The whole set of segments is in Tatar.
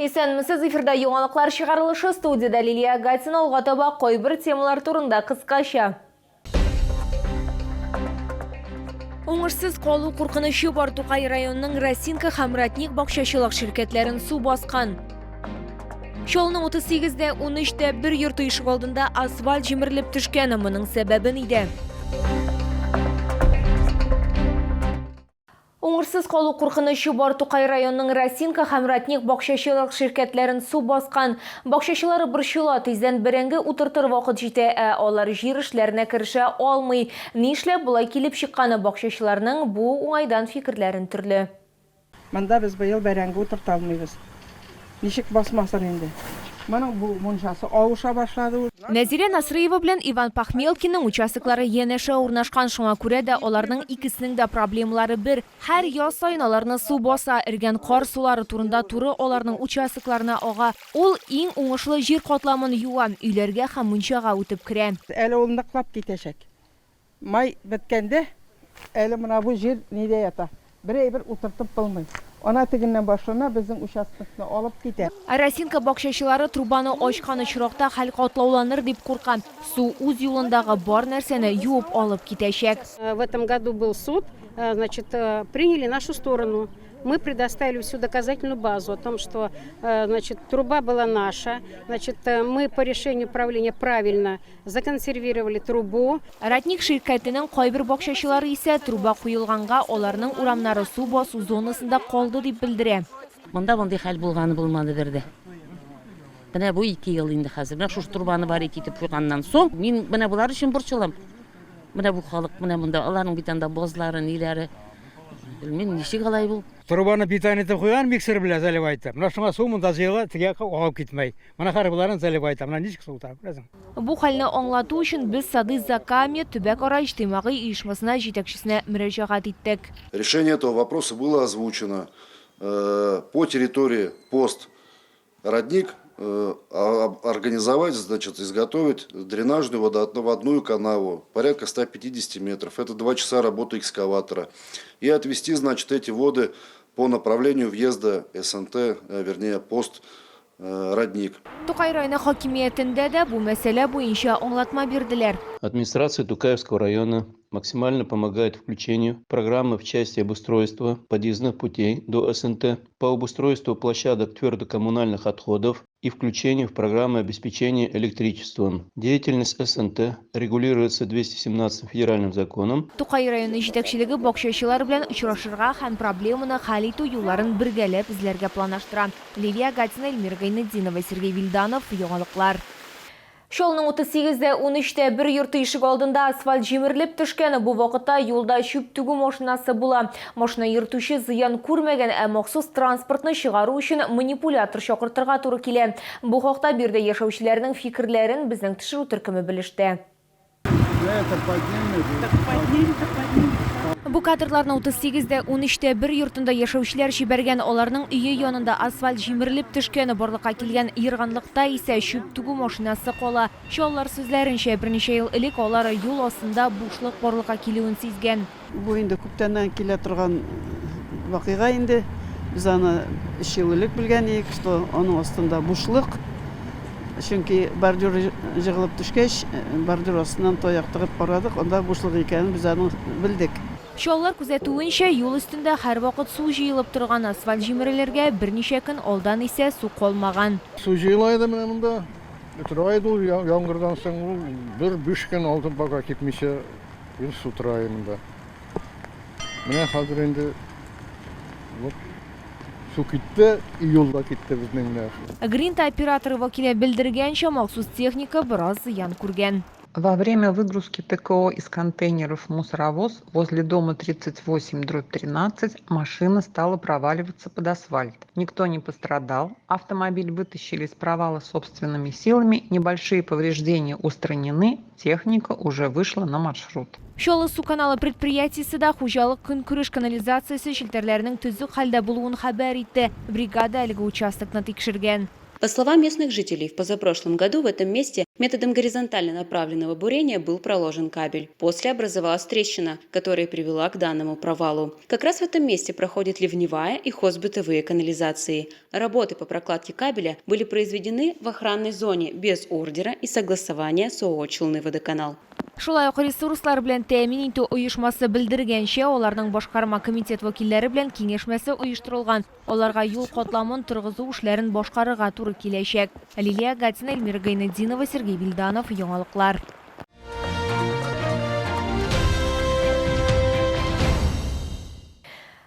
Исәнмесез, эфирда яңалыклар чыгарылышы, студиядә Лилия Гатина. Алга таба кайбер темалар турында кыскача. Уңышсыз калу куркынычы бар. Тукай районының Росинка һәм Родник бакчачылык ширкәтләрен су баскан. Чаллының 38 дә 13 тә бер йорты ишегалдында асфальт җимерелеп төшкән. Моның сәбәбе нидә? Уңышсыз калу куркынычы бар. Тукай районының Росинка һәм Родник бакчачылык ширкәтләрен су баскан. Бакчачылар борчыла, тиздән бәрәңге утыртыр вакыт җитә, ә алар җир эшләренә керешә алмый. Нишләп болай килеп чыкканы, бакчачыларның бу уңайдан фикерләрен төрле. Монда без быел бәрәңге утырта алмыйбыз. Ничек басмасын инде. Моның бу мунчасы авыша башлады ул. Нәзирә Насрыева белән Иван Похмелкинның участоклары янәшә урнашкан, шуңа күрә дә аларның икесенең дә проблемалары бер. Һәр яз саен аларны су баса, эргән кар сулары турында-туры аларның участокларына ага. Ул иң уңышлы җир катламын юа, өйләргә һәм мунчага үтеп керә. Әле ул ныклап китәчәк. Май беткәндә әле менә бу җир нидә ята. Бер әйбер утыртып булмый. Ана тегеннән башлана, безнең участокны алып китә. Росинка бакчачылары трубаны ачкан очракта хәл катлауланыр дип курка. Су үз юлындагы бар нәрсәне юып алып китәчәк. В этом году был суд, значит, приняли нашу сторону. Мы предоставили всю доказательную базу о том, что, значит, труба была наша, значит, мы по решению правления правильно Законсервировали трубу. Родник ширкәтенең кайбер бакчачылары исә, труба куелганга, аларның урамнары су басу зонасында калды, дип белдерә. Монда мондый хәл булганы булмады бер дә. Менә бу ике ел инде хәзер. Менә шушы трубаны варить итеп куйганнан соң, мин менә болар өчен борчылам. Менә бу халык менә монда, аларның бит анда базлары, ниләре. Белмим, ничек алай бу? Трубаны бетон итеп куйган миксер белән заливать итеп. Менә шуңа су монда җыела, теге якка агып китмәй. Менә хәзер боларын заливать итә. Менә ничек су үтә, күрәсең. Бу хәлне аңлату өчен без Сады Закамье төбәкара иҗтимагый оешмасына җитәкчесенә мөрәҗәгать иттек. Решение этого вопроса было озвучено по территории пост Родник организовать, значит, изготовить дренажную водоотводную канаву порядка 150 метров. Это 2 часа работы экскаватора. И отвести, значит, эти воды по направлению въезда СНТ, вернее, пост Родник. Тукай районы хакимиятендә дә бу мәсьәлә буенча аңлатма бирделәр. Администрация Тукаевского района максимально помогает включению программы в части обустройства подъездных путей до СНТ, по обустройству площадок твердокоммунальных отходов и включению в программы обеспечения электричеством. Деятельность СНТ регулируется 217 федеральным законом. Тукай районы җитәкчелеге бакчачылар белән очрашырга һәм проблеманы хәл итү юлларын бергәләп эзләргә планлаштыра. Лилия Гатина, Эльмира Гайнетдинова, Сергей Вильданов, Яңалыклар. Чаллының 38 дә 13 тә бер йорты ишек алдында асфальт җимерелеп төшкән. Бу вакытта юлда чүп түгү машинасы була. Машина йөртүче зыян күрмәгән, ә махсус транспортны чыгару өчен манипулятор чакыртырга туры килә. Бу хакта биредә яшәүчеләрнең фикерләрен безнең төшерү төркеме белеште. Бу кадрларны 38 дә 13 тә бер йортында яшәүчеләр җибәргән. Аларның өе янында асфальт җимерелеп төшкән, барлыкка килгән ерганлыкта исә чүп түгү машинасы кала. Чаллылар сүзләренчә, берничә ел элек алар юл астында бушлык барлыкка килүен сизгән. Бу инде күптәннән килә торган вакыйга инде. Без аны өч ел элек белгән идек, что аның астында бушлык. Чөнки бордюр җыгылып төшкәч, бордюр астыннан таяк тыгып карадык, анда бушлык икәнен без аның белдек. Чаллылар күзәтүенчә, юл өстендә һәрвакыт су җыелып торган, асфальт җимерелергә берничә көн алдан исә су калмаган. Су җыела иде менә монда. Тора иде ул яңгырдан соң, ул бер биш көн алтын пока кипмичә Гел су тора монда. Менә хәзер инде вот су китте, и юл да китте безнең менә. Гринта операторы вәкиле белдергәнчә, махсус техника бераз зыян күргән. Во время выгрузки ТКО из контейнеров в мусоровоз возле дома 38 дробь 13 машина стала проваливаться под асфальт. Никто не пострадал, автомобиль вытащили из провала собственными силами, небольшие повреждения устранены, Техника уже вышла на маршрут. Чаллы су каналы предприятиесе дә хуҗалык-көнкүреш канализациясе челтәрләренең төзек хәлдә булуын хәбәр итте. Бригада әлеге участокны тикшергән. По словам местных жителей, в позапрошлом году в этом месте методом горизонтально направленного бурения был проложен кабель. После образовалась трещина, которая привела к данному провалу. Как раз в этом месте проходит ливневая и хозбытовые канализации. Работы по прокладке кабеля были произведены в охранной зоне без ордера и согласования с ООО «Челны-водоканал». Шулай ук ресурслар белән тәэмин итү оешмасы белдергәнчә, аларның башкарма комитет вәкилләре белән киңәшмәсе оештырылган. Аларга юл катламын торгызу эшләрен башкарырга туры киләчәк. Лилия Гатина, Эльмира Гайнетдинова, Сергей Вильданов, Яңалыклар.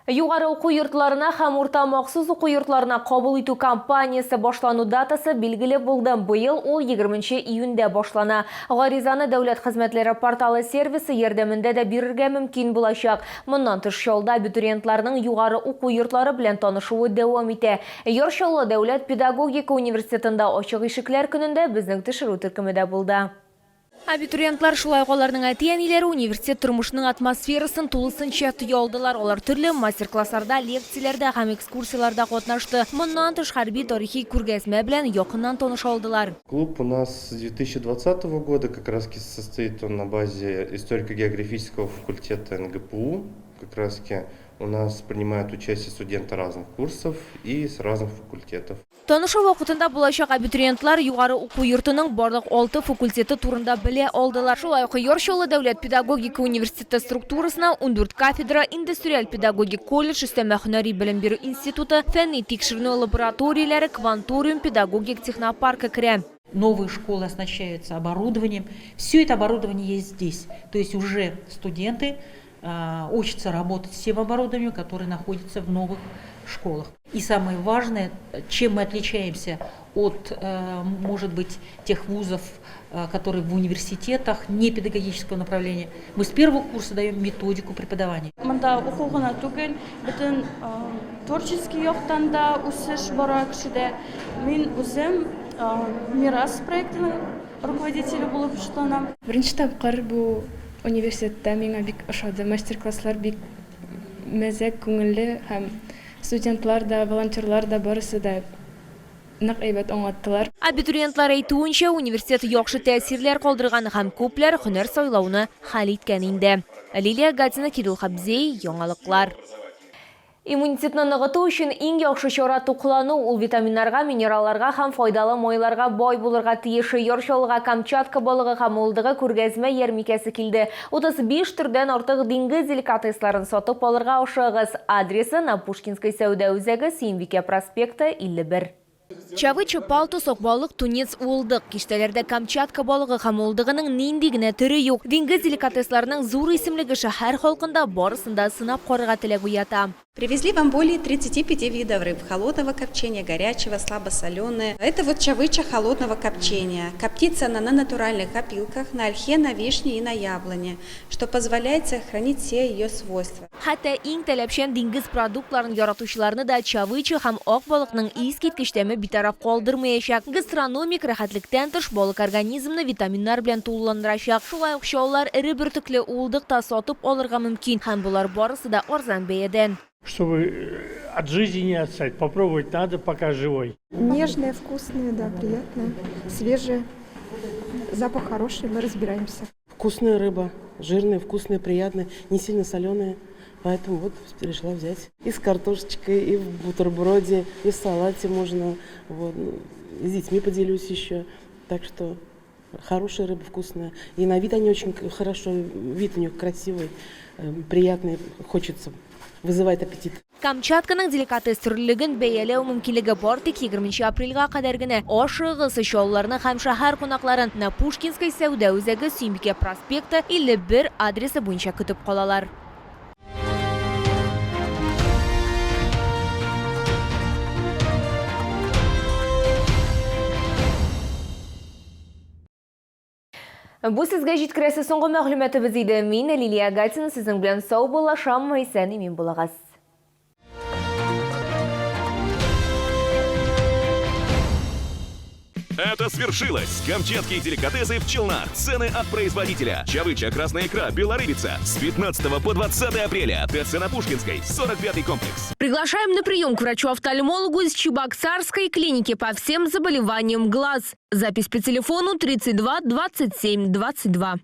Югары уку йортларына һәм урта махсус уку йортларына кабул итү кампаниясе башлану датасы билгеле булды. Быел ул 20 июньдә башлана. Гаризаны Дәүләт хезмәтләре порталы сервисы ярдәмендә дә бирергә мөмкин булачак. Моннан тыш, Чаллыда абитуриентларның югары уку йортлары белән танышуы дәвам итә. Яр Чаллы дәүләт педагогика университетында ачык ишекләр көнендә безнең төшерү төркеме дә булды. Абитуриентлар, шулай ук аларның әти-әниләре университет тормышының атмосферасын тулысынча тоя алдылар. Алар төрле мастер-классларда, лекцияләрдә һәм экскурсияләрдә катнашты. Моннан тыш, хәрби-тарихи күргәзмә белән якыннан таныша алдылар. Клуб у нас с 2020 года, как раз состоит он на базе историко-географического факультета НГПУ. Как раз у нас принимают участие студенты разных курсов и с разных факультетов. Танышу вакытында булачак абитуриентлар югары уку йортының барлык алты факультеты турында белә алдылар. Шулай ук Яр Чаллы дәүләт педагогика университеты структурасына 14 кафедра, индустриаль-педагогик колледж, өстәмә һөнәри белем бирү институты, фәнни-тикшеренү лабораторияләре, кванториум, педагогик технопаркы керә. Новые школы оснащаются оборудованием. Все это оборудование есть здесь. То есть уже студенты учатся работать с тем оборудованием, которое находится в новых школах. И самое важное, чем мы отличаемся от, может быть, тех вузов, которые в университетах не педагогического направления, мы с первого курса даем методику преподавания. Монда уку гына түгел, бөтен творческий яктан да үсеш бара кешедә. Мин үзем Мирас проектының руководителе булып шутланам. Беренче тапкыр бу университетта миңа бик ошады. Мастер-класслар бик мәзәк, күңелле һәм студентлар да, волонтерлар да барысы да нык әйбәт аңлаттылар. Абитуриентлар әйтүенчә, университет яхшы тәэсирләр калдырган һәм күпләр һөнәр сайлауны хәл иткән инде. Лилия Гатина, Кирилл Хабзей, Яңалыклар. Иммунитетны ныгыту өчен иң яхшы чара туклану, ул витаминнарга, минералларга һәм файдалы майларга бай булырга тиеш. Яр Чаллыга Камчатка балыгы һәм уылдыгы күргәзмә ярмикәсе килде. 35 төрдән артык диңгез деликатесларын сатып алырга ашыгыгыз. Адресы, На Пушкинской сәүдә үзәге, Сөембикә проспекты, 51. Чавыча, палтус, акбалык, тунец, уылдык. Киштәләрдә Камчатка балыгы һәм уылдыгының нинди генә төре юк. Диңгез деликатесларының зур исемлеге шәһәр халкында барысын да сынап карарга теләк уята. Привезли вам более 35 видов рыб холодного копчения, горячего, слабосоленые. Это вот чавыча холодного копчения. Коптится она на натуральных опилках, на ольхе, на вишне и на яблоне, что позволяет сохранить все ее свойства. Хәтта иң таләпчән диңгез продуктларын яратучыларны да чавыча һәм ак балыкның искиткеч тәме битараф калдырмаячак. Гастрономик рәхәтлектән тыш, балык организмны витаминнар белән тулыландырачак. Шулай ук чаллар эре бөртекле уылдык та сатып алырга мөмкин һәм болар барысы да арзан бәядән. Чтобы от жизни не отстать, попробовать надо, пока живой. Нежная, вкусная, да, приятная, свежая. Запах хороший, мы разбираемся. Вкусная рыба, жирная, вкусная, приятная, не сильно соленая. Поэтому вот решила взять. И с картошечкой, и в бутерброде, и в салате можно. Вот. Ну, с детьми поделюсь еще. Так что хорошая рыба, вкусная. И на вид они очень хорошо, вид у них красивый, приятный, хочется, вызывает аппетит. Камчатканың деликатес төрлелеген бәяләү мөмкинлеге бар тик 20 нче апрельгә кадәр генә. Ашыгыгыз, чаллыларны һәм шәһәр кунакларын на Пушкинской сәүдә үзәге Сөембикә проспекты, 51 адресы буенча көтеп калалар. Бу сезгә җиткерәсе соңгы мәгълүматыбыз иде. Мин, Лилия Гатина, сезнең белән саубуллашам. Исән-имин булыгыз. Это свершилось! Камчатские деликатесы в Челнах. Цены от производителя. Чавыча, красная икра, белорыбица. С 15 по 20 апреля. ТЦ на Пушкинской, 45-й комплекс. Приглашаем на прием к врачу-офтальмологу из Чебоксарской клиники по всем заболеваниям глаз. Запись по телефону 32 27 22.